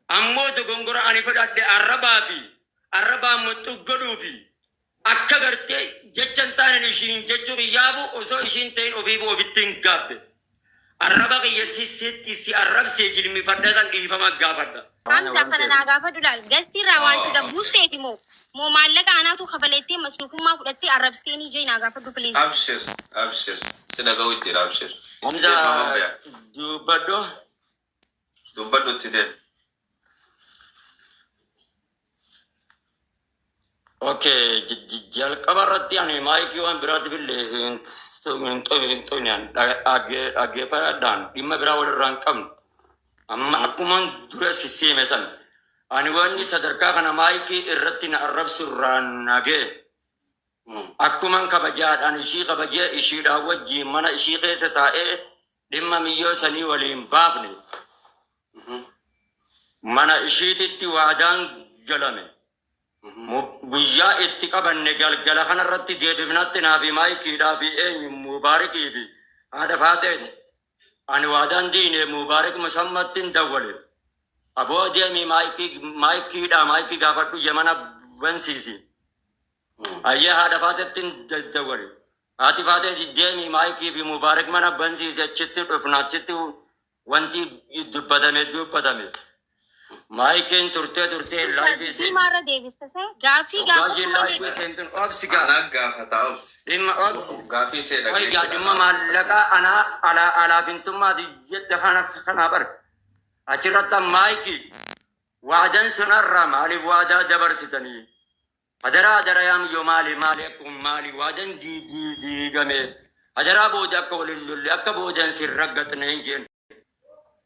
Ammoo dogongora ani fudhadhe arrabaa fi arrabaan muxxuq godhuu fi akka gartee jecha hin taaneen ishiin jechuu kiyyaafu osoo ishiin ta'in ofiifu ofitti hin gaabbe. Arraba kiyya si sitti si arrabsee jilmifadheetan dhiifama gaafadha. Hamza kana naa gaafadhu laal. Gastii irraa waan si gabbuusteefi moo moo maallaqa anaatu kafaleettee masruufummaa fudhattee arrabsteenii jee naa gaafadhu please. Abshir abshir si dhaga'u jira abshir. Hamza Deem maman beya. dubbadhu. Dubbadhu itti deem. Okay, jalqaba irratti ani maayikii waan biraatiif illee hin xuqne dhaggeeffadhaan dhimma biraa walirraa hin qabnu. Amma akkuman dura sissiime sana ani wanni sadarkaa kana maayikii irratti na arrabsu irraa nagee akkuman kabajaadhaan ishii kabajee ishiidhaan wajjiin mana ishii keessa taa'ee dhimma miyyoo sanii waliin baafne mana ishiititti waadaan galame. Guyyaa itti qabanne galgala kanarratti deebifnatti naa fi maayikiidhaa fi eenyu Mubaarikii fi haadha faaxeeti. Ani waadaan diine Mubaarik Musammattin dawwale. Aboo deemii maayikii maayikiidhaa maayikii gaafadhu yemana bansiisi. Ayyee haadha faaxeettin dawwale. Haati faaxee deemii maayikii fi Mubaarik mana bansiisi achitti dhufna achitti wanti dubbatame dubbatame. Maayikiin turtee turtee laayifii Dubbii seen. maarra deebista saa? Gaaffii Gaaffiin gaafadhu malee. laayifii seentun obsi gaa. Anaa gaafata obsi. Dhimma obsi. Gaafii tee Oyi dhaga'ee gaa jira. dhimma maallaqaa anaa alaa alaafintummaati jette kana kanaaf arga. Achirratti maayikii waadan sunarraa maaliif waadaa dabarsitanii? Hadaraa hadaraa yaa miyyoo maali maali akkuma maali waadan diigame. Hadaraa booda akka waliin lolle akka boodan sin raggatne hin jeen.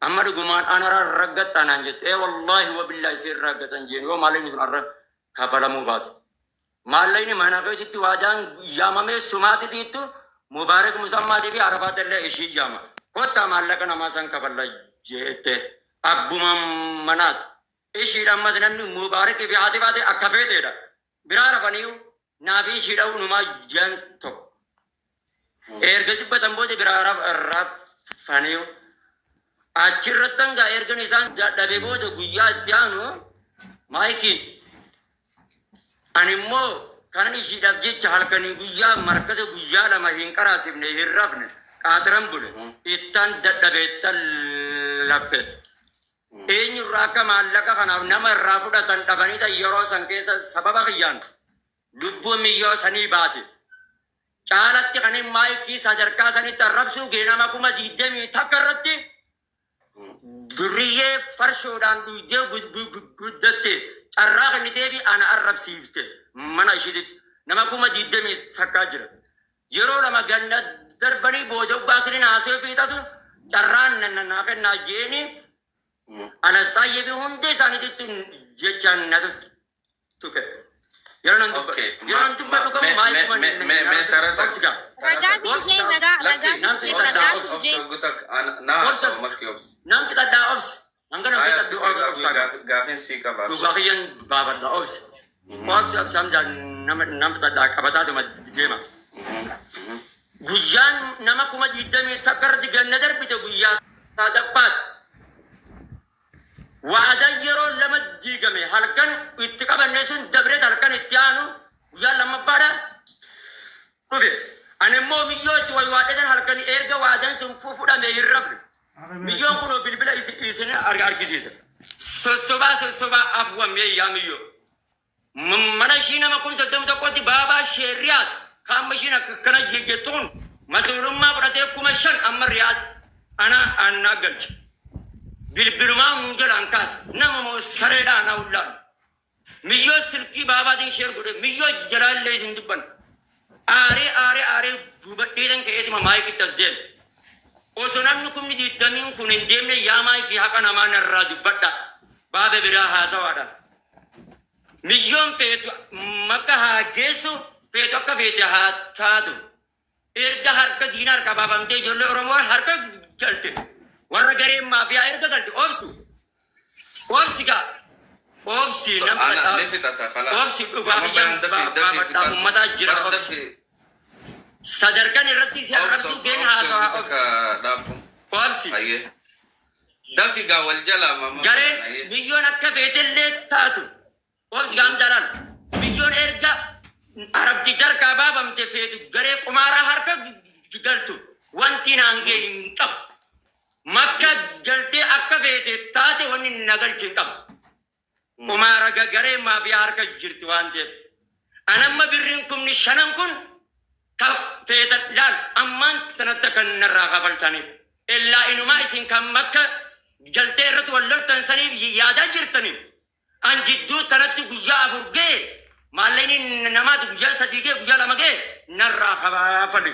Amma dhugumaan ana raggatta naan jette. Ee wallaahi wabillaahi sin raggatan jeen yoo maallaqni sun arra kafalamuu baate. Maallaqni mana keetitti waadaan yaamamee sumaatitiittu Mubaarak Musammaatii fi Arafaat illee ishii yaama. Kottaa maallaqa namaa san kafalla jette. Abbuma manaati. Ishiidha ammas namni Mubaarakii fi haati baate akka feeteedha. Biraa rafaniiyu naa fi ishiidha unumaa ji'an tokko. Erga dubbatan booda biraa rafaniiyu. Achirratti hanga ergan isaan dadhabe booda guyyaa itti aanu maayikii ani immoo kanan ishiidhaaf jecha halkanii guyyaa markata guyyaa lama hin qaraasifne hin rafne qaatiran bule ittan dadhabe ittan laffe. Eenyurraa akka maallaqa kanaaf nama irraa fudhatan dhabanii ta'e yeroo san keessa sababa kiyyaan lubbuun miyyoo sanii baate. Caalatti kan hin maayikii sadarkaa sanitti arrabsuu gee nama 21,000 irratti durriyyee farshoodhaan dhuydee guddatte carraa kenniteefi ana arrabsiifte mana ishiititti nama 21,000 jira. Yeroo lama ganna darbanii booda uggaatiin haasee fiixatu carraan naa kennaa jeeni Anastaayyee fi hundi isaaniitu jechaan na tuqe. Yeroo nan dubbadhu Okay. yeroo nan dubbadhu Me qabu me maayikuma me me me tara tak. obsi gaa. Tara Ragaa tak. fidee ragaa Lakki. ragaa Nan fidee fixadhaa ragaa Obsi obsi. fidee. obsi gutak naa Obsi haasa'u makki obsi. nan fixadhaa obsi. Hanga nan Aya fixadhu obsaa gaa. gaafin sii qaba abshir. Dhugaa kiyyan baafadha obsi. Obsi obsi Hamzaa nama nan fixadhaa qabataatuma deema. Guyyaan nama 21,000 irratti ganna darbite guyyaa sadaffaati. Waadaan yeroo lama diigame halkan itti qabanne sun dabreet halkan itti aanu guyyaa lammaffaadha dhufe. Ani immoo miyyoo itti waywaadhetan halkan erga waadaan sun fudhame hin rafne. Miyyoon kun bilbila isin argisiisa. Sossobaa sossobaa afwan mee yaa miyyoo. Mana ishii nama 31,000tti baabaa shee Riyaad kaamma ishiin akkana jettu kun masuulummaa fudhatee 5,000 amma Riyaad ana annaa galche. Bilbilumaa nuu jalaan kaasa. Nama moo sareedhaa anaa hullaan. Miyyoo silkii baabaatiin sheer godhe miyyoo jalaa illee isin dubban. Aaree aaree aaree gubadheetan ka'eetuma maayikitti as deeme. Osoo namni 20,000 kun hin deemne yaa maayikii haqa namaa narraa dubbadha. Baaba biraa haasawaadha. Miyyoon feetu makka haa geessu feetu akka feete haa taatu. Erga harka diinaa harka baafamtee ijoollee Oromoo harka galte. Warra gareen maafiyaa erga galte obsi. Obsi gaa. Obsi namni Ana ni fixata khalas. Obsi dhugaa Nama kiyyan bayan dafi dafi baafadhaa fixadhu. uummataa jira Bar obsi. dafi Sadarkaan irratti si obsa arrabsuu geen obsa haasawaa guutu obsi. ka dhaabu. Obsi. Hayyee. Dafi gaa wal jalaa mama Gareen bayan. biyyoon akka feetellee taatu obsi gaamjalaan biyyoon erga arabticha harkaa baafamte feetu garee qumaaraa harka galtu wanti naan ga'e hin qabu. Makka galtee akka feete taate wanni na galche hin qabu. Qumaara garee maafiyaa harka jirti waan ta'eef. Anamma birriin kumni shanan kun ka feetan laal ammaan tanatti akka narraa kafaltaniif. Illaa inumaa isin kan makka galtee irratti wal loltan saniif yaadaa jirtaniif. An jidduu tanatti guyyaa 4 ga'e maallaqni namaati guyyaa 3 ga'e guyyaa 2 ga'e narraa kafali.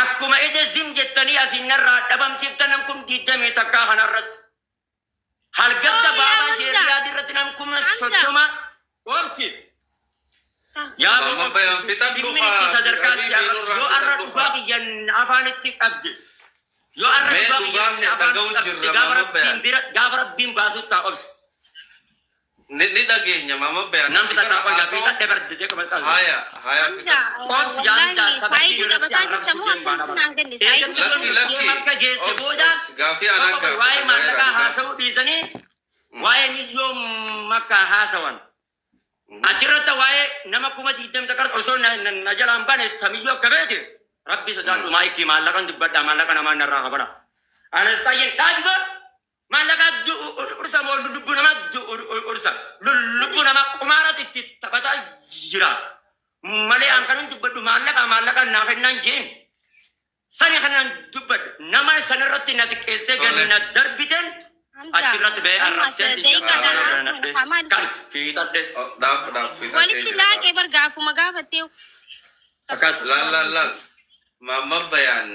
Akkuma ede zim jettanii asiin narraa dhabamsiiftan nam kum 21 kanarratti. Halgadda Oh, yaa baabaa Hamza. ishee Riyaad irratti nam kuma Hamza. 30 obsi. Yaa Mama obsi. bayan fixadhu Dhimmi haa. itti sadarkaa si Habibi arrabsu nurraa yoo arra fixadhu dhugaa haa. biyyan afaanitti qabde. Yoo arra Mee dhugaa dhugaa biyyan kee afaanitti dhaga'u qabde jirra gaafa mama rabbiin bayan. bira gaafa rabbiin baasuu ta'a obsi. Ni dhageenya mama bayan. Nam Ati bara fixadhaa qoyaa haasa'u. fixadhe barde jedhe qabata. Haya haya Hamza, fixadhu. Obsi yaamsaa wallahi sababii saayidii irratti taphataa jirta arrabsu moo deemaan akkam bara. sinaan galle Eega saayidii biyyoon Lakki taphataa dhuftee lakki. makka geesse Obsi booda obsi. Gaafii anaan tokko waa'ee gaafata maallaqaa gaa'eera. haasa'uu dhiisanii waa'ee miyyoo makkaa haasawan. Achirratti waa'ee nama 20,000 osoo na jalaan bane tamiyyoo akka beete rabbi sodaadhu maayikii maallaqan dubbadhaa maallaqa namaa narraa kafala. Anastaayin dhaadba maallaqa ursa moo lubbuu namaa ursa lubbuu namaa qumaaratti itti taphataa jira. Malee an kanan dubbadhu maallaqa maallaqa naa kennaan jeen. Sani kanan dubbadhu nama sanirratti na xiqqeessitee Tole. ganna darbiten Hamza, achirratti ba'ee ammas arrabseen daqiiqaa dhaan maal kan fiixadhe. Dhaaf dhaaf fixatee walitti jira. laaqee bar gaafuma gaafattee Akkas. Laal laal laal. Mama bayan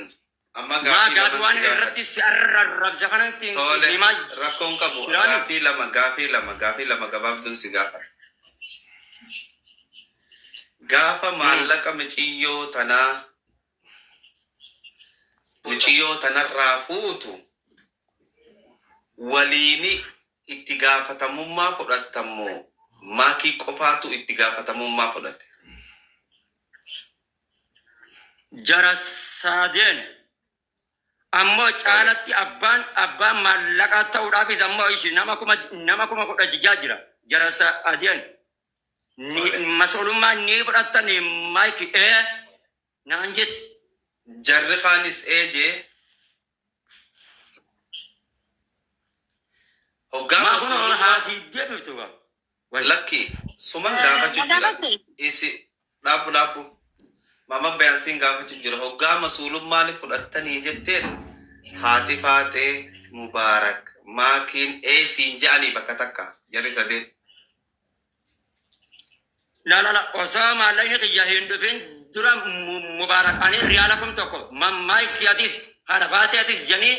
amma Maa gaafii gaafii lama waan si gaafadha. irratti si arrabse kanatti Tole himaa rakkoon qabu jiraani. gaafii lama gaafii lama gaafii lama gabaabduun si gaafadha. Gaafa maallaqa miciyyoo tanaa miciyyoo tanarraa fuutu waliini itti gaafatamummaa fudhattammoo maakii qofaatu itti gaafatamummaa fudhate. Jara saadeen ammoo caalatti abbaan maallaqaa ta'uudhaafis ammoo ishii nama 16,000 jira. Jara saadeen Tole. mas'uulummaa ni fudhattan maayiki ee naan jette. Jarri kaanis eejee hoggaa Maa kun mas'uulummaa haasii deebiftu gaa. Wayi. lakki suman gaafachuu na jira. gaafatte Isi dhaabu dhaabu. Mama bayansiin gaafachuu jira. Hoggaa mas'uulummaa ni fudhattanii jetteen haati faatee mubaarak maakiin eesiin je'anii bakka takka jarri sadeen. La la la osoo maallaqni kiyya hin dhufin dura mubaarak ani riyaala 1000 maayikii atis haadha faatee atis jedhanii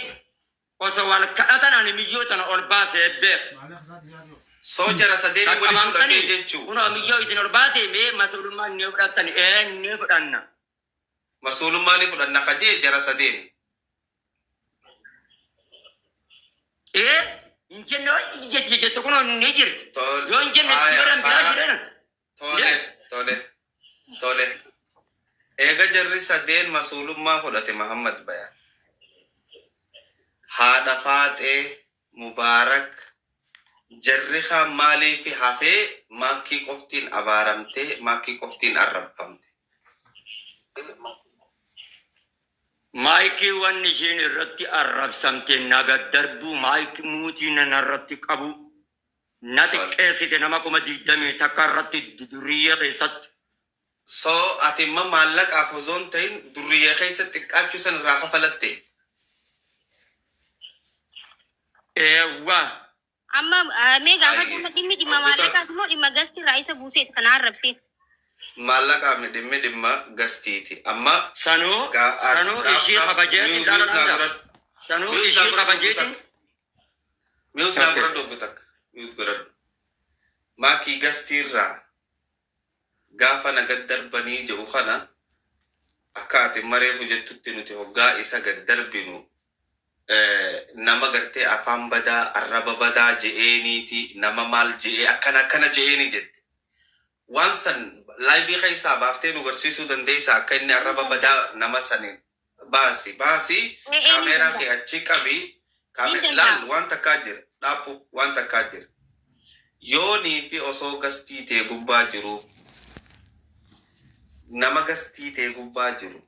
osoo wal kadhatan ani miyyoo tana ol baasee beek. Soo jara sadeenii waliin fudhatee Qaqqabamtanii jechuu. kunoo miyyoo isin ol baasee mee mas'uulummaa ni fudhattani ee ni fudhanna. Mas'uulummaa ni fudhanna kajee jara sadeeni. Ee hin jenne jettu kunoo ni jirti. Tole. Yoo hin jenne Haya dibaran biraa karaa jireena. tole tole tole. Eega jarri sadeen mas'uulummaa fudhate Muhammad Bayaan. Haadha faaxee mubaarak jarri kaan maaliif hafee maakkii qoftiin abaaramtee maakkii qoftiin arrabfamte. Maayikii wanni ishiin irratti arrabsamte naga darbuu maayikii muutii nan irratti qabu na Tole. xiqqeessite nama 21,000 irratti duriyyee keessatti. Soo ati imma maallaqaaf osoo hin ta'in durriyyee keessatti xiqqaachuu san irraa kafalatte. Eewwa. Amma mee gaafadhu Ayyee. amma dhimmi dhimma Obbo Takka. maallaqaati moo dhimma gasti irraa isa buuseeti kana arrabsee. Maallaqaa mi dhimmi dhimma gastiiti. Amma Sanuu gaa ati sanuu dhaaf ishii dhaaf kabajeetiin mute laala naa dhamsa. godhadhu. Sanuu Mute naa ishii godhadhu obbo kabajeetiin. Takka. Mute naa Okay. godhadhu obbo Takka. Mute godhadhu. Maakii gastiirraa gaafa na gad darbanii jedhu kana akka ati mareefu jettutti nuti hoggaa isa gad darbinu nama gartee afaan badaa arraba badaa je'eeniiti nama maal je'ee akkana akkana je'eeni jette. Waan san laayivii keessaa baaftee nu garsiisuu dandeessa akka inni arraba badaa nama saniin baasi baasi Ee ni kaameeraa danda'a. kee achi qabi Niin danda'a. Laal, waan takkaa jira. Dhaaphu, waan takkaa jira. Yoonii fi osoo gastii ta'e gubbaa jiru, nama gastii ta'e gubbaa jiru,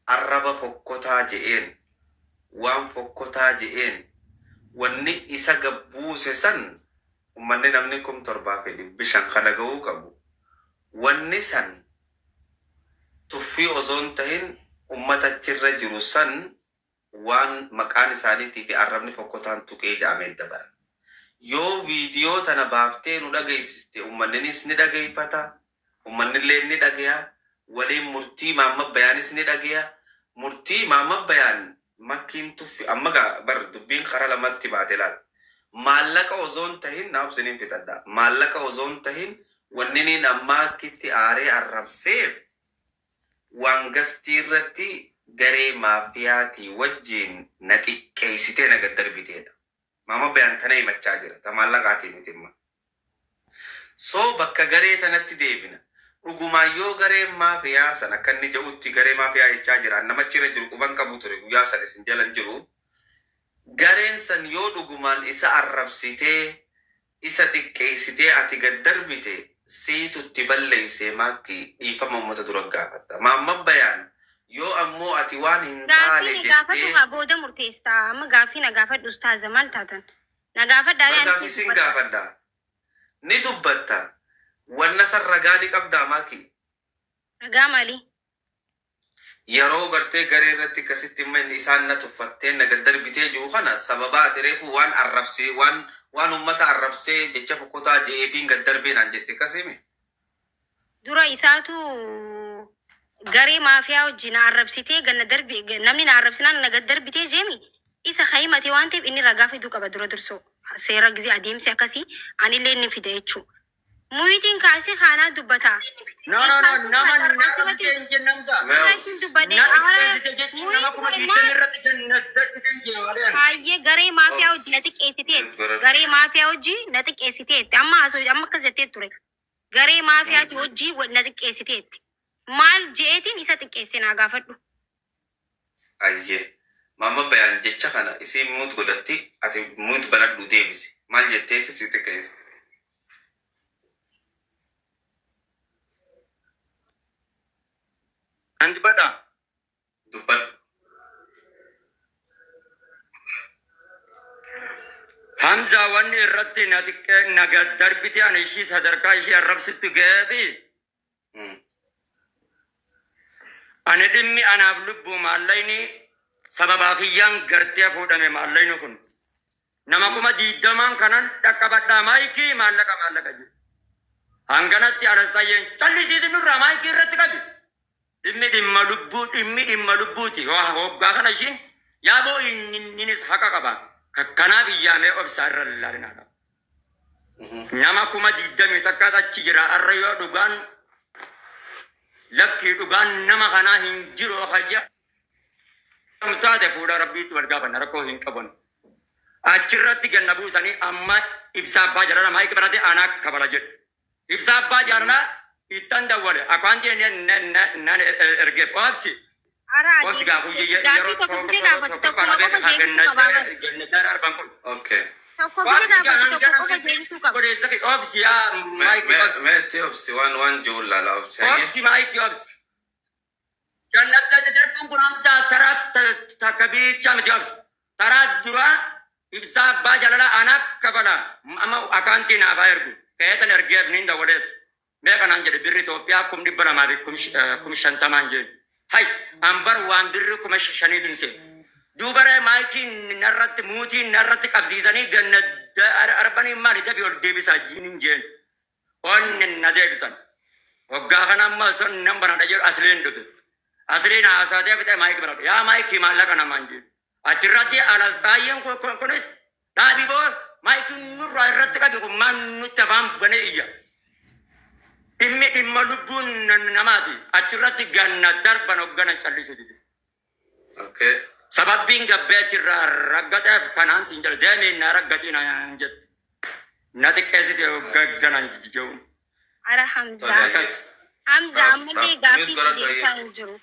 arraba fokkotaa je'een, waan fokkotaa je'een, wanni isa gabbuuse san ummanni namni 7500 kana ga'uu qabu. Wanni san tuffii osoo hin tahin ummata achirra jiru san waan maqaan isaaniitii fi arrabni fokkotaan tuqee jedhamee dabala. Yoo viidiyoo tana baaftee nu dhageessiste, ummanninis ni dhageeffata, ummannillee ni dhagaya, waliin murtii Maamma Bayaanis ni dhagaya. Murtii Maamma Bayaan makkiin tuffi amma gaa bar dubbiin karaa lamatti baate laal. Maallaqa osoo hin tahin, naaf isiniin fixadha. Maallaqa osoo hin tahin, wanni niin ammaa akkitti aaree arrabseef waan gastii irratti garee maafiyaatii wajjin na xiqqeessitee na gad darbiteedha. Maama Bayaan tana himachaa jira. Ta maallaqaatii miti imma. So bakka garee tanatti deebina. Dhugumaan yoo gareen maafiyaa san akka inni jedhutti garee maafiyaa jechaa jira. Nama achirra jiru quban qabu ture, guyyaa san isin jalan jiru. Gareen san yoo dhugumaan isa arrabsitee, isa xiqqeessitee ati gad darbite, siitu itti balleessee maakki dhiifama uummata dura gaafatta. Maamma Bayaan yoo ammoo ati waan hin taane Gaaffii na gaafadhu jettee haa booda murteessita. Amma gaaffii na gaafadhu, ustaaza, maal taatan? Na gaafadhaa. Bar gaaffii sin gaafadha. Ni dubbatta. Wanna san ragaa ni qabdaa, maaki? Ragaa maalii? Yeroo gartee garee irratti akkasitti imma inni isaan na tuffattee na gad darbitee jiru kana, sababa ati reefu waan arrabsee, waan uummata arrabsee jecha fokkotaa je'eefiin gad darbee naan jette, akkasimi. Dura isaatu garee maafiyaa wajjin na arrabsitee ganna darbi, namni na arrabsinaan na gad darbitee jeemi isa himate waan ta'eef inni ragaa fiduu qaba dura dursoo. Seera gizee adeemsi akkasii anillee inni fida jechuudha. Muyitiin kaasee kaanaa dubbata. No, no, no, nama na arrabsite hin jennamsa. Asirratti dubbadhee Na xiqqeessite jechuun nama 20,000 irratti darbite hin jenne. Baay'ee garee maafiyaa hojii na xiqqeessiteetti. Garee maafiyaa hojii na xiqqeessiteetti. Amma haasoo amma akkas jettee ture. Garee maafiyaati hojii na xiqqeessiteetti. Maal je'eetiin isa xiqqeesse naa gaafadhu. Ayyee. Maama Bayaan jecha kana isiin mute godhatti, ati mute banadhu deebisi. Maal jetteeti si xiqqeessite? An dubbadha. Dubbadhu. Hamza, wanni irratti na xiqqee na gad darbite ani ishii sadarkaa ishii arrabsitti ga'eefi ani dhimmi anaaf lubbuu maallaqni sababaa kiyyaan gartee fuudhame, maallaqni kun nama 20,000 kanan dhaqqabadhaa, maayikii maallaqa maallaqa jedhu. Hanganatti alastayyeen callisiisi nurraa maayikii irratti qabi. Dhimmi dhimma lubbuu, dhimmi dhimma lubbuuti. Hoggaa kana ishiin yaaboo innis haqa qaba. Kanaaf iyyaamee obsaa irra laalinaadha. Nama 21,000 achi jira. Arra yoo dhugaan lakkii dhugaan nama kanaa hin jiru hajja taate, fuula rabbiitti wal gaafanna, rakkoo hin qaban. Achirratti ganna buusanii amma ibsaa abbaa jaalala maayikii banate anaa kabala jedhu. Ibsaa abbaa jaalalaa ittan dawwale akaantii nan ergeef obsi. Ara Obsi gaafuu gaaffii yeroo tokko gisee gaafatu tokkuma qofa deebisuu qaba bara. ganna arban kun. Okay. Tokko gisee gaafatu tokko qofa deebisuu qaba. Obsi yaa maayikii obsi. Mee itti obsi, waan jiru laala, obsi. Hayyee. Obsi, maayikii obsi. Jannata darbuun kun hamtaa taraa takka biichaa miti, obsi. Taraa duraa ibsaa abbaa jaalalaa anaa kafala amma akaantii naaf haa ergu. Keetan ergeef niin dawwaleef. Meeqa naan jedhe, birri Itoophiyaa 250,000 jedhe. Hay, ambar waan birri 5,000tiin seene. Duubaree maayikii narratti muutii narratti qabsiisanii ganna arbanii maali dafi ol deebisaa hin jeen. Onni na deebisan. Waggaa kana amma son nan banadha jedhu asliin dhufe. Asliin haasaatee fixee maayikii banadha. Yaa maayikii, maallaqa namaan jedhu. Achirratti alasxaayyeen kunis dhaabii boo maayikiin nurraa irratti qabi kun maal nutti afaan banee iyya. Dhimmi dhimma lubbuun namaati. Achirratti ganna darban hoggana callisu dide. Okay. Sababbiin gabbee achirraa raggateef kanaan siin jedha, deemee na raggatii naan jettu. Na xiqqeessite hogganan jedhu. Ara Hamza. Tole. Akkas. Hamza, ammallee Mute gaaffii godhadhu. deebisaa Hayyee. hin jiru.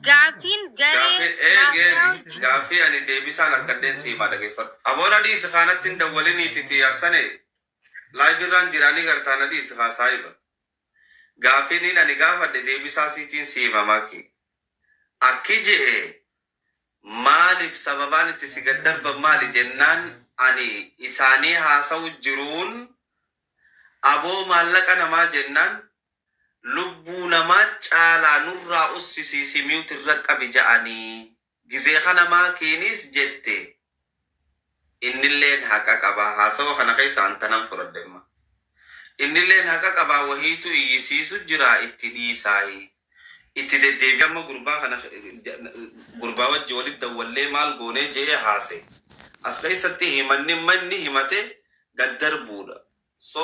Gaaffiin garee Gaaffii ee maafiyaa geeri wajjin gaaffii ani deebisaan harkadheen siimaa dhageeffadhu. Aboon adiis kaanatti hin dawwaliniititi yaasane laayibirraan jiraanii gartaan adiis haa saayiba. Gaaffiin ani gaafadhe deebisaa siitiin siima maaki. Akki je'e maaliif sababaan itti si gad darban maali jennaan ani isaanii haasa'u jiruun aboo maallaqa namaa jennaan lubbuu namaa caalaa nurraa ussisiisi mute irra qabi ja'anii gizee kana maakiinis jette innilleen haqa qabaa haasawa kana keessa antanan fudhadhe amma. Innilleen haqa qabaa wahiitu iyyisiisu jira itti dhiisaayi. Itti deddeebi'ee amma gurbaa kana gurbaa wajji walitti dawwallee maal goonee je'ee haase. As keessatti himanni manni himate gad darbuudha. So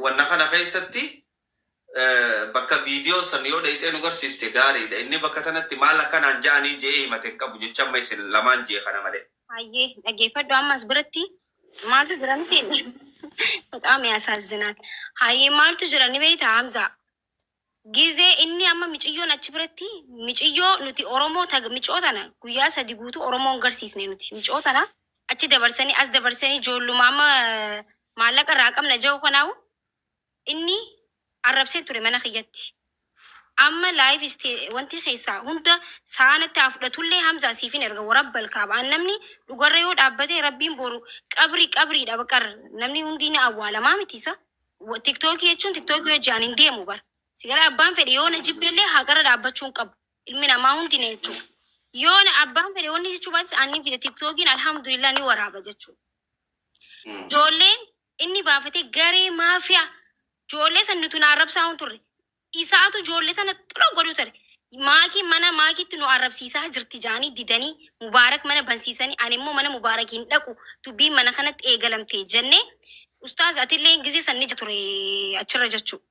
wanna kana keessatti bakka viidiyoo san yoo dhayxee nu garsiiste gaariidha. Inni bakka tanatti maal akkanaan ja'anii je'ee himate hin qabu jecha amma isin lamaan je'e kana malee. Hayyee dhaggeeffadhu ammas biratti maaltu jira ni seenne. በጣም ያሳዝናል። Hayyee maaltu jira ni beektaa Hamza? Gizee inni amma miciyyoon achi biratti miciyyoo nuti Oromoo micoo tana guyyaa 3 guutuu Oromoo hin garsiisne nuti micoo tana achi dabarsanii as dabarsanii ijoolluma amma maallaqa irraa qabna jiru kanaawu inni arrabsee ture mana kiyyatti. Amma laayif wanti keessaa hunda saanatti haa fudhatullee Hamzaa siifin erga warabbal kaabaan namni dhugarra yoo dhaabbate rabbiin boru qabrii qabriidha baqar namni hundi ni awwaalamaa miti isa. Tiktookii jechuun tiktookii hojii hin deemu bara. Sigara abbaan fedhe yoo na jibbeellee haqarra dhaabbachuu hin qabu. Ilmi namaa hundi na jechuudha. Yoo na abbaan fedhe wanni jechuu baatis aannin fide tiktookiin alhamdulillah ni waraaba jechuudha. Ijoolleen inni baafatee garee maafiyaa ijoollee san nuti na arrabsaa hin turre. Isaatu ijoollee tana xuloo godhu ture. Maakii mana maakiitti nu arrabsiisaa jirti jaanii didanii Mubaarak mana bansiisanii ani immoo mana Mubaarak hin dhaqu dubbiin mana kanatti eegalamte jennee ustaaz atillee gizee san ni ture achirra jechuudha.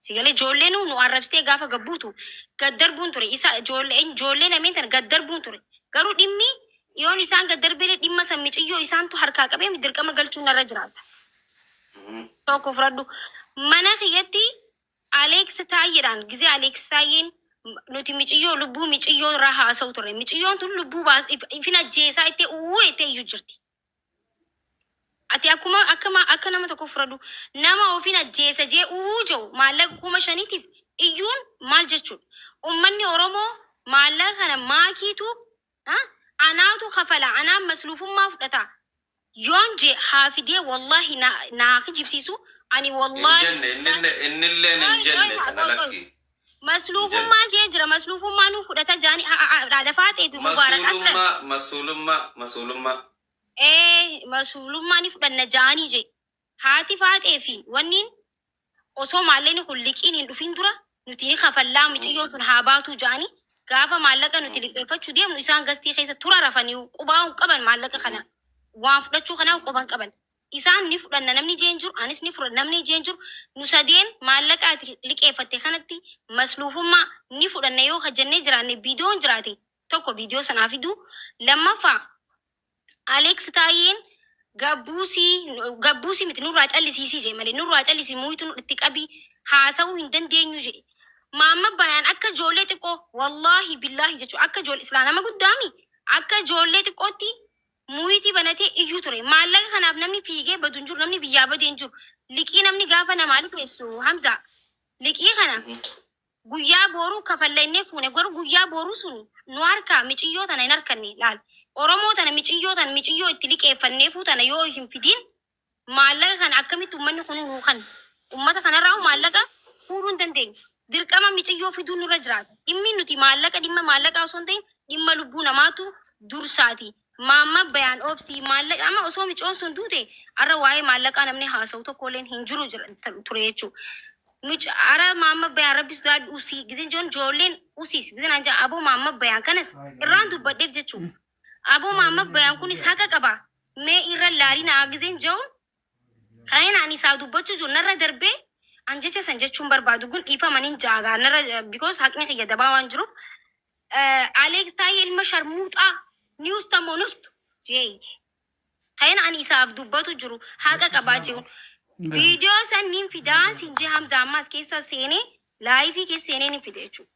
Sigalee ijoollee nu arrabsitee gaafa gabbuutu gad darbuun ture. Isa ijoollee lameen tana gad darbuun ture. Garuu dhimmi yoon isaan gad darbeelee dhimma san miciyyoo isaantu harkaa qabee dirqama galchuun narra jiraata. Tokko fudhadhu. Mana kiyyatti Aleeks Taayyeedhaan gizee Aleeks Taayyeen nuti miciyyoo lubbuu miciyyoo irraa haasa'u turre. Miciyyoon tun lubbuu baas ifin ajjeesaa itti uwwee itti iyyuu jirti. Ati akkuma akkama akka nama tokko fudhadhu nama ofiin ajjeesa jee uwwuu jiru maallaqa 5,000tiif iyyuun maal jechuudha? Uummanni Oromoo maallaqa kana maakiitu anaatu kafala anaan masluufummaa fudhata. Yoon jee haa fidee wallahi naa kijibsiisu ani Hin wallahi jenne innilleen hin jenne tana lakki. Masluufummaa jee jira masluufummaa nu fudhata jaani lafaa ta'e fi Mubaarak aslan. Masuulummaa masuulummaa masuulummaa. Ee masuulummaa ni fudhanna jaanii jee. Haati faaxee fi wanniin osoo maallaqni kun liqiin hin dhufin dura nuti ni kafallaa miciyyoo tun haa baatu jaanii gaafa maallaqa nuti liqeeffachuu deemnu isaan gastii keessa tura rafanii qubaa hin qaban maallaqa kana waan fudhachuu kanaa quban qaban. Isaan ni fudhanna namni jeen jiru anis ni fudhanna namni jeen jiru nu sadeen maallaqa ati liqeeffatte kanatti masluufummaa ni fudhanna yoo hojjennee jiraanne viidiyoon jiraate tokko viidiyoo sanaa fiduu lammaffaa Aleeks Taayyeen gabbuusii miti nurraa callisiisii jee malee nurraa callisii muuyitu nu itti qabii haasa'uu hin dandeenyu jee. Maamma bayaan akka ijoollee xiqqoo wallaahi billaahi jechuudha akka ijoollee islaa nama guddaami akka ijoollee xiqqootti muuyitii banatee iyyuu ture. Maallaqa kanaaf namni fiigee badu hin jiru namni biyyaa badee hin jiru. Liqii namni gaafa namaa liqeessu Hamza liqii kana guyyaa boruu kafallannee fuune garuu guyyaa boruu sun nu harkaa miciyyoo tana hin harkanne laal. Oromoo tana miciyyoo tana miciyyoo itti liqeeffannee fuutana yoo hin fidin maallaqa kana akkamitti uummanni kun nuu kan uummata kanarraa maallaqa fuudhuu hin dandeenyu. Dirqama miciyyoo fiduun nurra jiraata. Dhimmi nuti maallaqa dhimma maallaqaa osoo hin ta'in dhimma lubbuu namaatu dursaati. Maamma bayaan oobsii maallaqa amma osoo micoon sun duute arra waa'ee maallaqaa namni haasa'u tokkolleen hin jiru ture jechuudha. Ara maamma bayaan rabbi sodaadhu usii gizeen joon ijoolleen usiis gizeen an jaa aboo maamma bayaan kanas irraan dubbadheef jechuudha. Aboo maamma bayaan kunis haqa qaba. Mee irra laalinaa gizeen joon kan ani isaa dubbachuu jiru narra darbee an jecha san jechuun barbaadu kun dhiifamaniin jaagaa narra because haqni kiyya dabaa waan jiruuf Aleeks Taayee ilma sharmuuxaa niwus tamoo nustu jee kan ani isaaf dubbatu jiru haqa qabaa jiru. Viidiyoo san nin fidaa siin jee Hamza ammas keessa seenee laayifii keessa seenee nin fide jechuudha.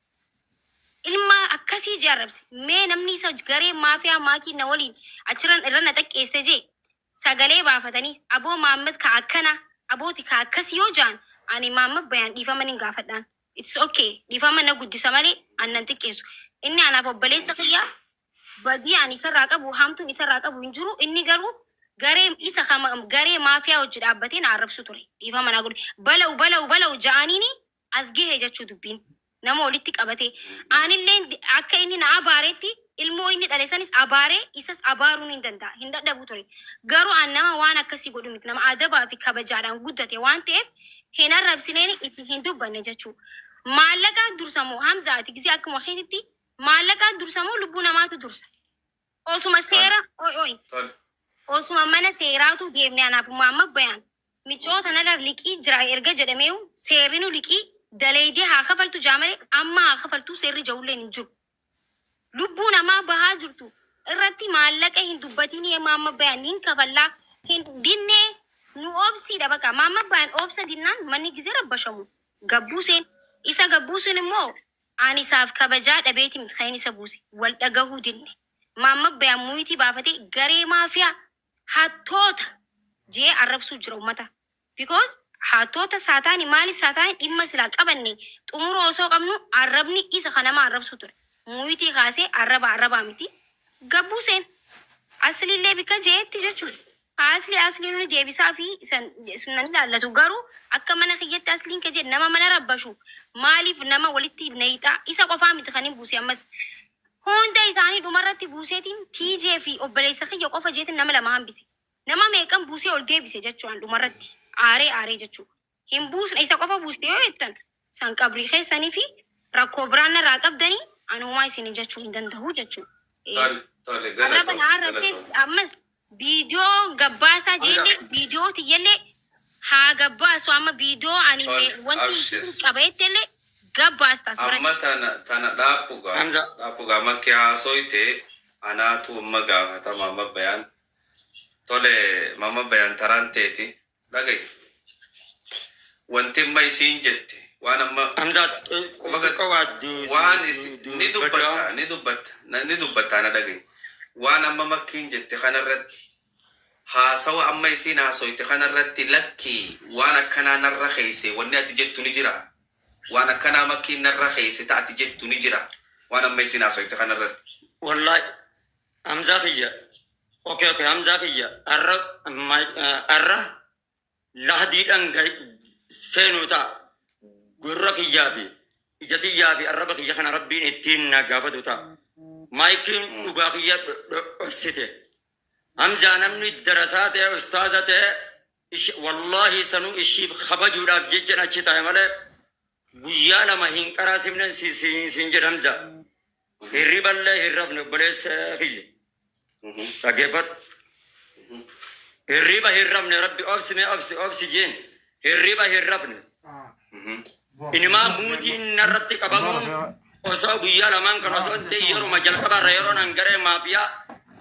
Ilma akkasii jee arrabse. Mee namni isa garee maafiyaa maakii na waliin achirran irra na xaqqeesse jee sagalee baafatanii aboo Mahammad ka akkana abooti ka akkasii yoo jaan ani Mahammad Bayaan dhiifama nin gaafadhaan. It's okay, dhiifama na guddisa malee an nan xiqqeessu. Inni anaaf obboleessa kiyya, badii ani isarraa qabu, hamtuun isarraa qabu hin jiru. Inni garuu garee isa garee maafiyaa hojii dhaabbatee na arrabsu ture. Dhiifama naa godhe. Bala'u bala'u bala'u ja'aniini as gahe jechuu dubbiin. Nama walitti qabate. Anillee akka inni na abaaretti ilmoo inni dhale sanis abaaree isas abaaruun hin danda'a. Hin dadhabu ture. Garuu an nama waan akkasii godhu miti. Nama adabaa fi kabajaadhaan guddate waan ta'eef hin arrabsineen, itti hin dubbanne jechuudha. Maallaqaa dursamoo, Hamza, ati gisee akkuma keetitti maallaqaa dursamoo lubbuu namaatu dursa? Osuma seera oi oi Tole. osuma mana seeraatu deemne anaaf Muhammad Bayaan micoota nala liqii jira erga jedhameeyu seerri nu liqii daleeydee haa kafaltu jaa malee amma haa kafaltu seerri ja'ulleen hin jiru. Lubbuu namaa bahaa jirtu irratti maallaqa hin dubbatinii, Muhammad Bayaan hin kafallaa hin dinnee nu obsiidha baqa. Muhammad Bayaan obsa dinnaan manni gizee rabbashamu gabbuuseen isa gabbuusuun immoo ani isaaf kabajaa dhabeeti miti kan inni isa buuse, wal dhagahuu dinne. Muhammad Bayaan muyitii baafatee garee maafiyaa hattoota jee arrabsuu jira ummata. Because hattoota saataani maali saataani dhimma silaa qabanne xumura osoo qabnu arrabni isa kanama arrabsuu ture. Muyitii kaasee arraba arrabaa miti. Gabbuuseen asliillee bikka jeetti jechuudha. Asli asli nuni deebisaa fi isan sunan ilaallatu, garuu akka mana kiyyatti asliin ka jedhe nama mana rabbashu maaliif nama walitti nayixaa? Isa qofaa miti kan hin buuse, ammas hunda isaanii dhumarratti buuseetiin tiijee fi obboleessa kiyya qofa jeetiin nama lama hambise. Nama meeqan buusee ol deebise jechuudhaan dhumarratti aaree aaree jechuudha. Hin buusne, isa qofa buuste yoo jettan san qabrii keessanii fi rakkoo biraan narraa qabdanii anumaa isin jechuu hin danda'u jechuudha. Tole, tole, Arraba galatoom, na arrabsees galatoom. ammas viidiyoo gabbaasaa jeellee viidiyoo tiyyallee haa gabbaasu, amma viidiyoo ani Tole, wanti abshir. qabeettillee gabbaastas biratti. Amma tana dhaabbugaa. Hamza. Dhaabbugaa makki haasoyte anaatu amma gaafatama amma Bayaan. Tole, mama Bayaan taraan teeti. Dhagayi. Wanti amma isiin jette waan amma Hamza quba xiqqoo waa waan isi ni dubbatta. dubbatta, ni dubbatta, ni dubbatta, na dhagayi. Waan amma makkiin jette kanarratti, haasawa amma isiin haasoyte kanarratti, lakkii waan akkanaa narra keeyse wanni ati jettu ni jira. Waan akkanaa makkiin narra keeyse ta ati jettu ni jira. Waan amma isiin haasoyte kanarratti. Wallahi Hamzaa kiyya. Okay, Hamzaa kiyya. Arra arra lahdiidhaan seenuu ta'a. Gurra kiyyaa fi ija kiyyaa fi arraba kiyya kana rabbiin ittiin na gaafatu ta'a. Maayikiin dhugaa kiyya dhossite. Hamzaa, namni darasaa ta'e, ustaaza ta'e, wallahi sanuu ishiif kabajuudhaaf jecha achi taa'e malee guyyaa 2 hin qaraasifne siin jedha Hamzaa. Hirriballee hin rafne, obboleessa kiyya. Dhaggeeffadhu. Hirriba hin rafne, rabbi obsi mee obsi obsi jeen hirriba hin rafne. Inimaa muutiin narratti qabamuun osoo guyyaa lamaan kan osoo hin ta'in yeruma jalqabarra yeroo nan garee maafiyaa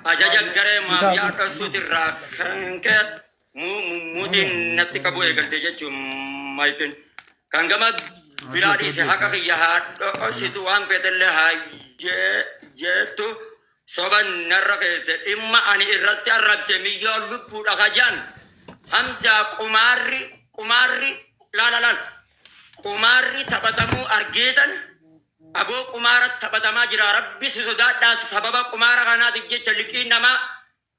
ajaja garee maafiyaa dhoksuutirraa kan ka'e muutiin natti qabu eegalte jechuun maayikin. Kan gama biraa dhiise, haqa kiyya haa dhoksitu, waan feetellee haa jettu, soba narra keesse. Dhimma ani irratti arrabse miyyoo lubbuudha kajaan. Hamzaa, qumaarri qumaarri laala laal qumaarri taphatamuu argeetan aboo qumaara taphatamaa jira, rabbi si sodaadhaa, sababa qumaara kanaatiif jecha liqii namaa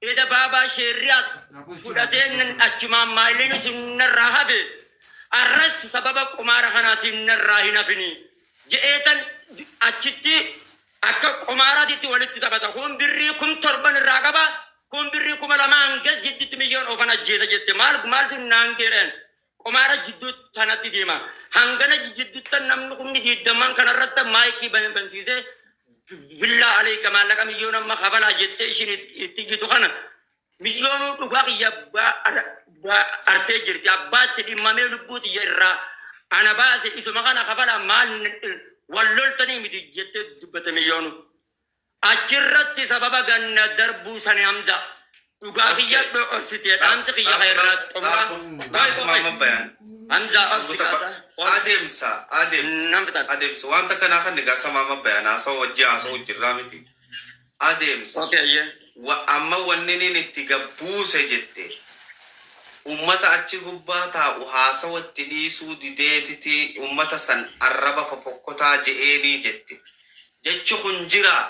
eda baabaa sheerriyaa fudhatee achumaan maallini sun narraa hafe, arras sababa qumaara kanaatiin narraa hin hafini je'eetan achitti akka qumaaraatitti walitti taphata. Kun birrii 7,000 irraa qaba, kun birrii 2,000 hangas jidduutti miyyoon ofan ajjeesa jette. Maal maaltu naan geereen qumaara jidduu tanatti deema hangana jidduutti namni kumni 20n kanarratti maayikii bansiisee billaa aleeka maallaqa miyyoon amma kafalaa jettee ishiin itti jitu kana miyyoonuu dhugaa kiyya artee jirti. Abbaatti dhimmamee lubbuu tiyya irraa ana baase isuma kana kafalaa, maal wal loltanii miti jettee dubbate miyyoonuu. Achirratti sababa ganna darbuu sani, Hamza. Dhugaa kiyya dho'osite dhaamsi kiyya irraa xumuraa. Mama Bayaan. Hamzaa obsi kaasa. Adeemsa adeemsa. Nan fixan. Adeemsa wanta kanaa kan egaa sama Bayaan haasa'u wajji haasa'u jirraa miti. Adeemsa. Okay, ayyee. Amma wanni inni itti gabbuuse jette ummata achi gubbaa taa'u haasawatti dhiisuu dideetiti ummata san arraba fofokkotaa je'eenii jette. Jechi kun jiraa.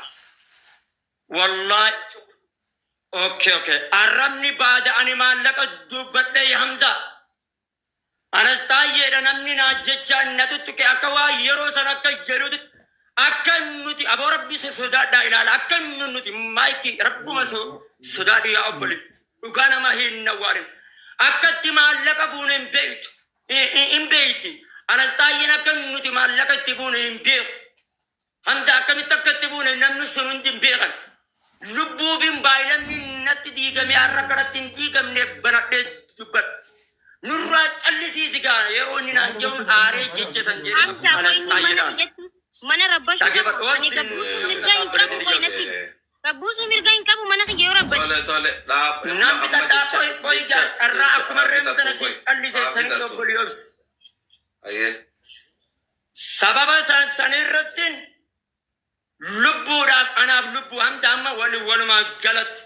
Wallahi. Okay. Arrabni baada ani maallaqa dubbadhee Hamza. Anas taayyeedha namni naa jecha na tuttuqe akka waa yeroo san akka jedhuti akka nuti aboo rabbi sodaadhaa ilaala akka nuti maayikii rabbuma sodaadhu yaa obbole dhugaa nama hin nawwaarin akka itti maallaqa fuune hin beektu hin beekti. Anas taayyeen akka nuti maallaqa itti fuune hin beeku. Hamza akkamitti akka itti fuune namni sun hundi hin beekan. Lubbuufin baay'inamni natti diigame har'a kanatti hin diigamne banadhee dubbadha. Nurraa callisiisi gaana yeroo inni naan jedhuun aaree jecha san jedhe Hamza anas qoy inni mana taayyeedhaan. kiyyatti mana rabbashuu Dhaggeeffadhu qabu. Ani obsi. gabbuusuu mirga hin qabu qoy natti. Gabbuusuu mirga hin qabu mana kiyya yoo rabbashi. Tole tole dhaab. Nan bitadhaa qoy qoy carraa akkuma reemtana si callise sanitti obbolii obsi. Ayyee. Sababa san sanirratti lubbuudhaaf anaaf lubbuu hamda amma walumaa galatti.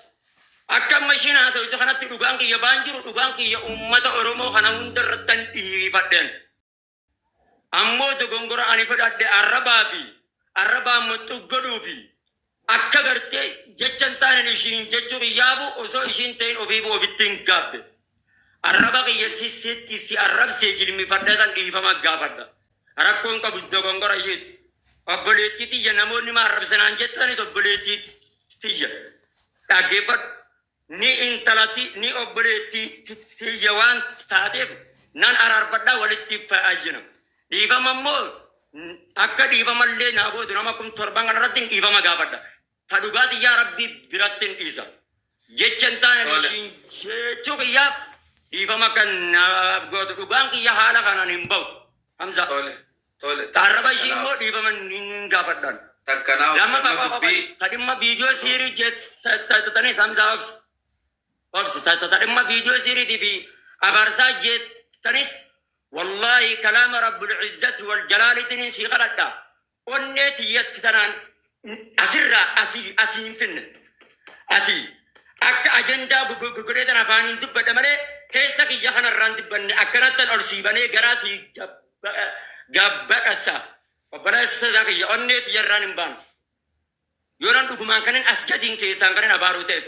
Akka amma ishiin haasawite kanatti dhugaan kiyya baan jiru dhugaan kiyya uummata Oromoo kana hunda irratti dhiifadheen. Ammoo dogongora ani fudhadhe arrabaa fi arrabaa muxxuu godhuu fi akka gartee jecha hin taane ishiin jechuu kiyyaafu osoo ishiin ta'in ofiifu ofitti hin gaabbe. Arraba kiyya sitti si arrabsee jilmifadhee kan dhiifama gaafadha. Rakkoon qabu dogongora isheeti. Obboleettii tiyya namoonni ma arrabsanaan jettanis obboleettii tiyya. Dhaggeeffadhu. Ni intalati ni obboleettii tiyya waan taateef nan araarfadhaa walitti fayyina. Dhiifama immoo akka dhiifamallee naa gootu nama kun torban kanarratti dhiifama gaafadha. Ta dhugaa xiyyaa rabbii biratti hin dhiisa. Jecha hin taane Tole. ishiin jechuu kiyyaaf dhiifama kan naaf gootu dhugaan kiyya haala kanaan hin bahu. Hamza. Tole tole. Taarraba ishii immoo dhiifama hin gaafadhaan. Takkanaa Lama obsi amma dubbii. tadhimma viidiyoo siirii jettanis Hamza obsi. Obsi tadhimma viidiyoo siiriitii fi abaarsaa jettanis wallaahi kalaama rabbul izzati wal jalaalitiin sii kadhadha. Onnee tiyyatti tanaan asirraa asii asii hin finne. Asii akka ajandaa godhee tan afaaniin dubbadha malee keessa kiyya kanarraan dubbanne akkanattan ol sii banee garaa sii gabbaqassa. Obboleessa isaa kiyya onnee tiyyarraan hin baanu. Yoo nan dhugumaan kanin as gadiin keessaan kanin abaaruu ta'e.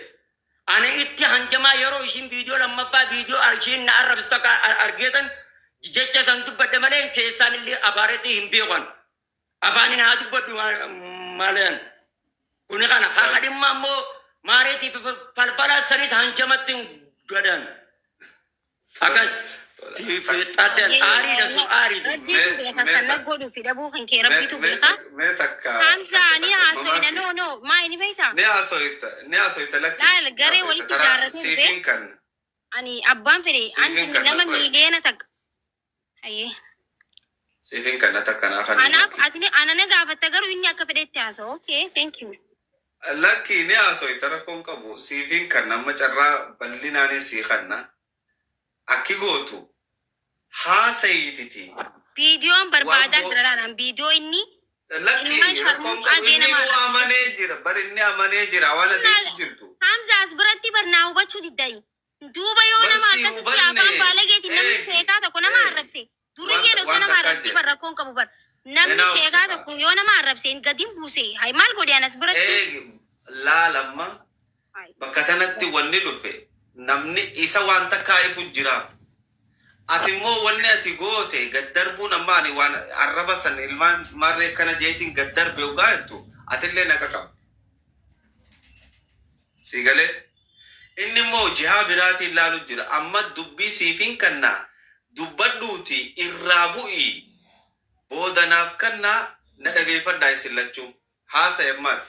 Ani itti hanjamaa yeroo ishiin viidiyoo lammaffaa viidiyoo ishiin na arrabsitu akka argeetan jecha san dubbadhe malee keessaan illee abaaretti hin beekan. Afaanin haa dubbadhu maleen. Kuni kana haa dhimma ammoo maareetii fi falfala sanis hanjamatti hin godhan. Akkas fixadhan aariidha sun aarii sun. Rabbiitu beeka sana godhuu fi dhabuu kan kee rabbiitu beeka. Mee takka. Hamza ani haasoyna no no maa inni beektaa? Ni haasoyta ni haasoyta lakki. Laal garee walitti ijaarratee dhufee Siifiin kan. ani abbaan fedhe Siifiin anti kan nama qoy. miiliyoona takka. Hayyee. Siifiin kan takkanaa kan. Anaaf ati ana na gaafatta garuu inni akka fedhetti haasa'u. Okay, thank you. Lakki ni haasoyta rakkoon qabu. Siifiin kan amma carraa bal'inaanis sii kanna. Akki gootu haasayititi. Viidiyoon barbaadaa Waan jira laalaan viidiyoo inni Lakki ilmaan rakkoon sharmuuxaa qabu inni deema. nu amanee jira. Bari inni amanee jira waan ati jechu jirtu. Hamza as biratti barnaa hubachuu diddayi. Duuba yoo Bar nama si akkasitti hubanne. afaan baalageetiin namni Eegi. sheekaa tokko nama Eegi. arrabse. Duriyyeen osoo Wanta nama akkas arrabsee jedhe. bar rakkoon qabu bar. Namni Enaa sheekaa obsifa. tokko yoo nama arrabse gadi buuse. Hay maal godhe anas biratti? Eegi laalamma Hay. bakka tanatti wanni dhufe namni isa waan takkaa ifu jira. Ati immoo wanni ati goote gaddarbuun amma ani waan arraba san ilmaan marree kana jeetiin gaddarbe ugaa jettu atillee naqa qabda. Si galee inni immoo jihaa biraatiin laalu jira. Amma dubbii siifiin kannaa dubbadhuuti irraa bu'ii boodanaaf kannaa na dhageeffadhaa isin lachuu haasa'e ammaati.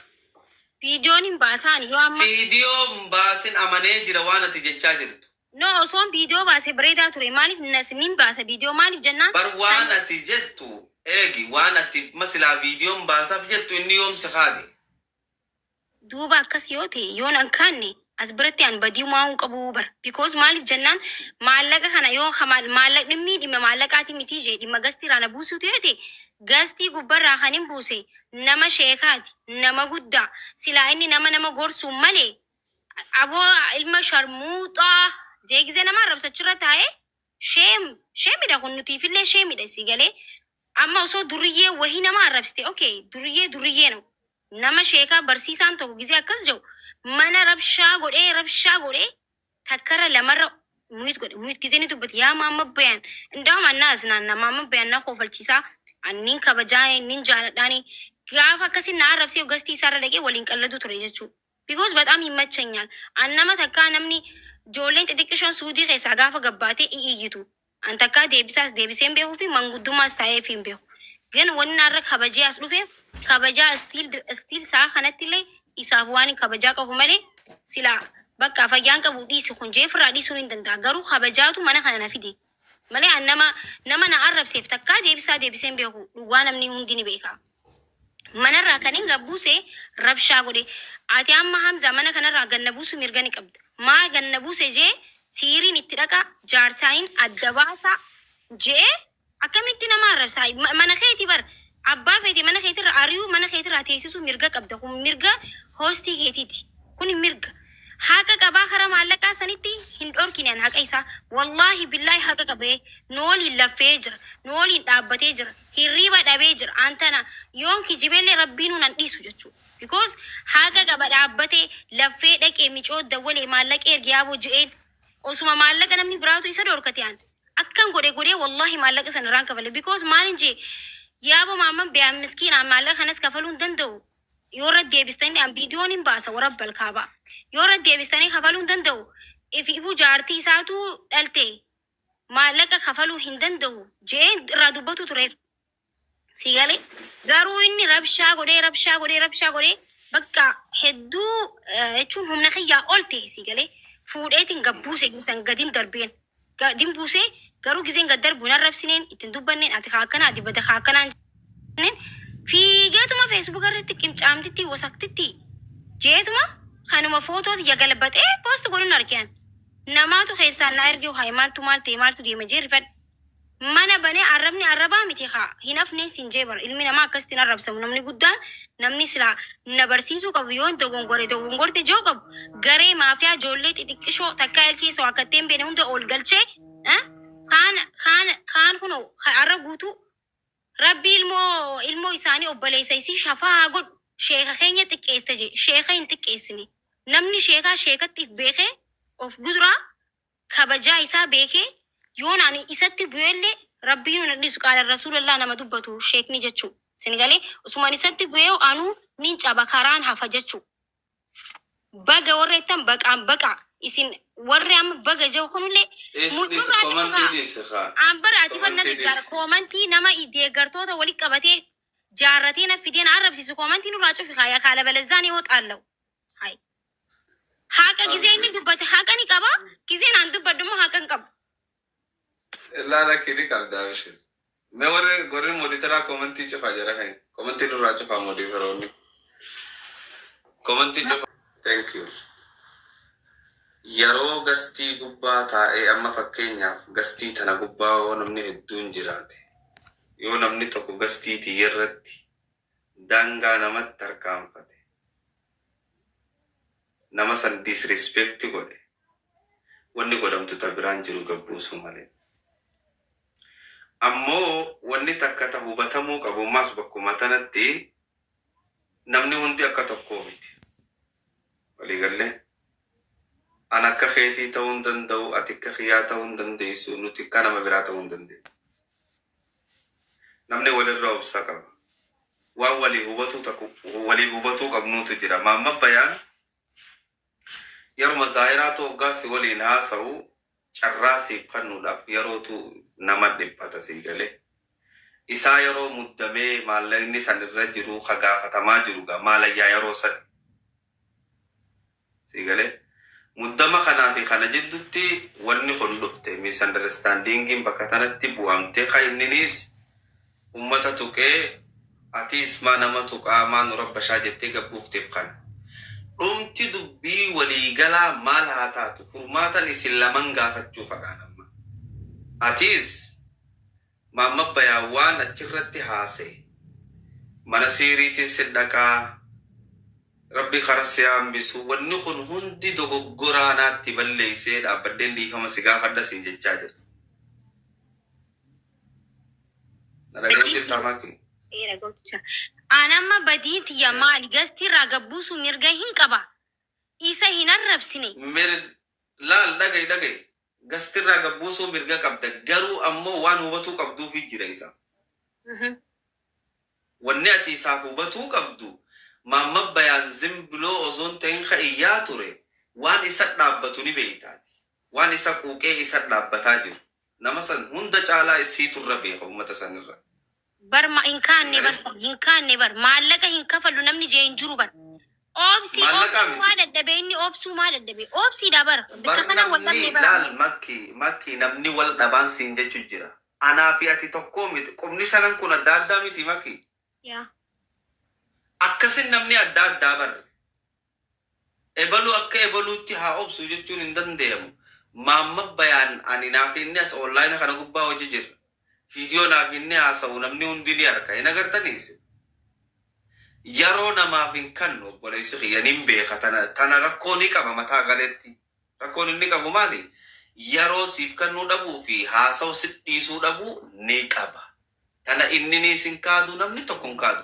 Viidiyoon hin baasaan yoo amma Viidiyoo hin baasin amanee jira waan ati jechaa jirtu. No osoon viidiyoo baase bareedaa ture maaliif nin baasa viidiyoo maaliif jennaan Bar waan ati jettu eegi waan ati masilaa viidiyoon baasaaf jettu inni yoom si kaade. Duuba akkas yoo ta'e yoon an kaanne As biratti an badii maa hin qabu bara. Because maaliif jennaan, maallaqa kana yoo maallaqa dhimmi dhimma maallaqaati miti jee, dhimma gastii irraa na buusuutu yoo ta'e, gastii gubbarraa kan hin buuse nama sheekaati, nama guddaa. Silaa inni nama gorsuun malee, aboo ilma sharmuuxaa jee gizee nama arrabsachurra taa'ee, shame shameidha kun, nutiifillee shameidha. Si galee? Amma osoo duriyyee wahii nama arrabsite, okay, duriyyee duriyyee no. Nama sheekaa barsiisaan tokko gizee akkas jedhu mana rabshaa godhee, rabshaa godhee, takkarra lamarra mute godhe. Mute gizee ni dubbate. Yaa maamma bayan, indaama annaa asnaanna maamma bayan na kofalchiisaa, annin kabajaa nin jaaladhaani. Gaafa akkasin na arrabsee gastii isaarra dhaqee waliin qalladu ture jechuudha. Because በጣም ይመቸኛል. An nama takkaa, namni ijoolleen xixiqqishoon suudii keessaa gaafa gabbaatee iyyitu. An takkaa deebisaas deebisee hin beekuu fi manguddummaas taa'ee fi hin beeku. Gan wanni narra kabajee as dhufe kabajaa still saa kanatti illee isaaf waan kabajaa qabu malee, silaa bakka fayyaan qabu dhiisi kun jeefirraa dhiisuun hin danda'a. Garuu kabajaatu mana kana na fide. Malee an nama na arrabseef takkaa deebisaa deebisee hin beeku. Dhugaa namni hundi ni beeka. Manarraa kan hin gabbuuse rabshaa godhe. Ati amma Hamza mana kanarraa ganna buusu mirga ni qabda. Maa ganna buuse jee siiriin itti dhaqa, jaarsaayin adda baasa jee akkamitti nama arrabsaa? Mana keeti bar, abbaa feete mana keetirra ari'uu, mana keetirraa teessisuu mirga qabda. Kun mirga hostii keetiiti. Kun mirga. Haqa qabaa, karaa maallaqaa sanitti hin dhorkine. An haqa isaa, wallaahi billaahi, haqa qabee nu waliin laffee jira, nu waliin dhaabbatee jira, hirriiba dhabee jira. Antana yoon kijibeellee rabbiin nan dhiisu jechuudha. Because haqa qaba, dhaabbatee laffee dhaqee micoo dawwalee maallaqa erge yaaboo je'een. Osuma maallaqa namni biraatu isa dhorkate, an akkan godhe godhee wallaahi maallaqa sana irraan kafale. Because maalin jee, yaaboo maamman biyaan miskiinaan maallaqa kanas kafaluu hin danda'u. Yoo irra deebistanii an viidiyoon hin baasa warra balkaaba. Yoo irra deebistanii kafaluu hin danda'u. Ifi ifuu jaartii isaatu dhalte, maallaqa kafaluu hin danda'u jee irraa dubbatu tureef. Si galee? Garuu inni rabshaa godhee, rabshaa godhee, rabshaa godhee, bakka hedduu jechuun humna kiyyaa ol ta'e. Si galee? Fuudheetiin gabbuuse san gadin darbeen. Gadin buusee, garuu gizeen gad darbu hin arrabsineen, ittiin dubbanneen, ati haa akkanaa ati bada haa akkanaa jenneen. Fiigeetuma feesbuuk irratti qimcaamtitti wasaktitti jeetuma kanuma footooti jagalbatee post godhuun argeen. Namaatu keessaan na erge, haa maaltu maal ta'e, maaltu deema jee rifadhe. Mana banee arrabni arrabaa miti, haa hin hafneen siin jee bara. Ilmi namaa akkasitti hin arrabsamu. Namni guddaan, namni silaa na barsiisuu qabu, yoo dogongore dogongorte joo qabu, garee maafiyaa ijoollee xixiqqishoo takkaa ilkeessa waa akkatteen beene hunda ol galchee kaan kaan kaan kunoo arra guutuu. Rabbi ilmoo isaanii obboleessa isii shafaa haa godhu. Sheeka keenya xiqqeessa jee, sheeka hin xiqqeessine. Namni sheekaa sheekatti if beekee of guduraa kabajaa isaa beekee, yoon ani isatti bu'ellee rabbiin nu dhiisu, qaala rasuulallah nama dubbatu sheekni jechuu. Sin galee? Usumaan isatti bu'ee anuu nin caba, karaan hafa jechuu. Baga warra ittan baqaan baqa isin warri amma baga jiru kunillee Dhiis dhiis mucurraa commentii cufaa. Dhiis haa. An bara ati bar na Commentii deeggar dhiis. Commentii nama deeggartoota walitti qabatee jaarratee na fidee na arrabsiisu, commentii nurraa cufi kaaya kaala balazzaan yoo xaallawu. Hai. Haqa gizee inni dubbate haqa ni qaba. Gizeen aan dubbadhu immoo haqa hin qabu. Ilaala kini qabda abishir. Mee warri moderator commentii cufaa jira kan commentii nurraa cufaa, moderatoroonni. Commentii cufaa. Thank you. Yeroo guestii gubbaa taa'ee, amma fakkeenyaaf guestii tana gubbaa yoo namni hedduun jiraate, yoo namni tokko guestii tiyyarratti daangaa namatti tarkaanfate, nama san disrespect godhe, wanni godhamtu ta biraan jiru gabbuusu malee. Ammoo wanni takka ta hubatamuu qabu ammas bakkuma tanatti namni hundi akka tokkoo miti. Waliigallee? An akka keetii ta'uu hin danda'u, ati akka kiyyaa ta'uu hin dandeessu, nuti akka nama biraa ta'uu hin dandeenyu. Namni walirra obsa qaba. Waan walii hubatuu takku walii hubatuu qabnuutu jira. Maamma bayaan yeruma zaahiraatu hoggaa si waliin haasa'u carraa siif kennuudhaaf yerootu nama dhiphata, sii galee. Isaa yeroo muddamee maallaqni san irra jiru ka gaafatamaa jiru gaa maalayyaa yeroo sani. Sii galee. Muddama kanaa fi kana jidduutti wanni kun dhufte, misunderstandingiin bakka tanatti bu'amtee, ka inninis ummata tuqee, atiis maa nama tuqaa, maa nu rabbashaa jettee gabbuufteef kana. Dhumti dubbii waliigalaa maal haa taatu? Furmaatan isin laman gaafachuu fadhaan amma. Atiis Maamma Bayaan waan achirratti haasa'e mana siiriitiin si dhaqaa, Rabbi kara si hambisu, wanni kun hundi dogoggoraa naatti balleessee dhaabbadheen dhiifama si gaafadha siin jechaa jira. Na dhaga'u jirtaa, Maaki? Aan amma badiin tiyya maali? Gastii irraa gabbuusuu mirga hin qaba. Isa hin arrabsine. Laal, dhaga'i, dhaga'i. Gastirraa gabbuusuu mirga qabda, garuu ammoo waan hubatuu qabduufi jira isa. Wanni ati isaaf hubatuu qabdu, Maamma Bayaan zim biloo osoo hin ta'in ka iyyaa ture waan isa dhaabbatu ni beeytaati. Waan isa quuqee isa dhaabbataa jiru. Nama san hunda caalaa isiitu irra beeka uummata sanirra. Bar ma hin kaanne bar san hin kaanne bar maallaqa hin kafallu namni jee hin jiru bar. Oobsii Maallaqaa oobsuu miti. maa dadhabe inni? Oobsuu maa dadhabe? Oobsiidha bar Bar bikka kana wal namni dhabne bar. Laal, makki makki, namni wal dhabaan siin jechu jira. Anaa fi ati tokkoo miti. Qubni shanan kun adda addaa miti, Makki. Yaa. Akkasin namni adda addaa barre. Ebaluu akka ebaluutti haa obsu jechuun hin danda'amu. Maamma Bayaan ani naaf inni as online kana gubbaa hojii jirra. Viidiyoo naaf inni haasa'u namni hundi ni arka. Hin agartaniis? Yeroo namaaf hin kannu obboleessi kiyya nin beeka, tana rakkoo ni qaba mataa galetti. Rakkoon inni qabu maali? Yeroo siif kennuu dhabuu fi haasa'u si dhiisuu dhabuu ni qaba. Tana inni ni isin kaadu, namni tokko hin kaadu.